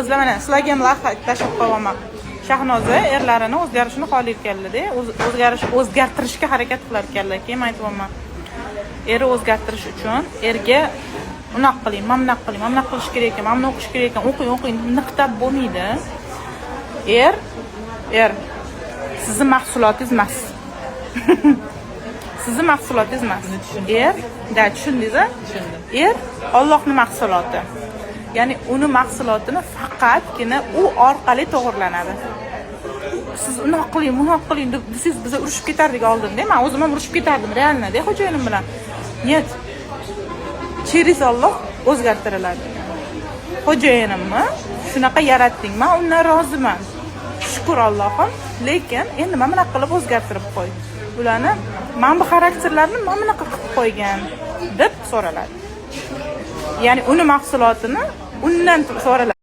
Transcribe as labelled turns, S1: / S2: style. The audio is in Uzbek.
S1: Qizlar, mana sizlarga ham lavha tashlab qo'yaman. Shahnoza erlarini o'zgarishini xohlayotganlarda, o'zgarish, o'zgartirishga harakat qilar ekanlar. Keyin man aytyapman, eri o'zgartirish uchun erga unaqa qiling, mana bunaqa qiling, mana bunaqa qilish kerak ekan, mana buni o'qish kerak ekan, o'qing, o'qing, niqtab bo'lmaydi. Er sizni mahsulotingiz emas, sizni mahsulotingiz emas er да. Tushundingiz a?
S2: Tushundim.
S1: Er Ollohni mahsuloti, ya'ni uni mahsulotini faqatgina u orqali to'g'irlanadi. Siz unaqa qiling, bunaqa qiling deb desangiz, biza urushib ketardik oldinda. Man o'zim ham urushib ketardim реально da xo'jayinim bilan. Нет, через Olloh o'zgartiriladi. Xo'jayinimni shunaqa yaratding, man undan roziman, shukur Allohim, lekin endi mana bunaqa qilib o'zgartirib qo'y ularni, mana bu xarakterlarni mana bunaqa qilib qo'ygan deb so'raladi. Ya'ni uni mahsulotini undan so'raladi.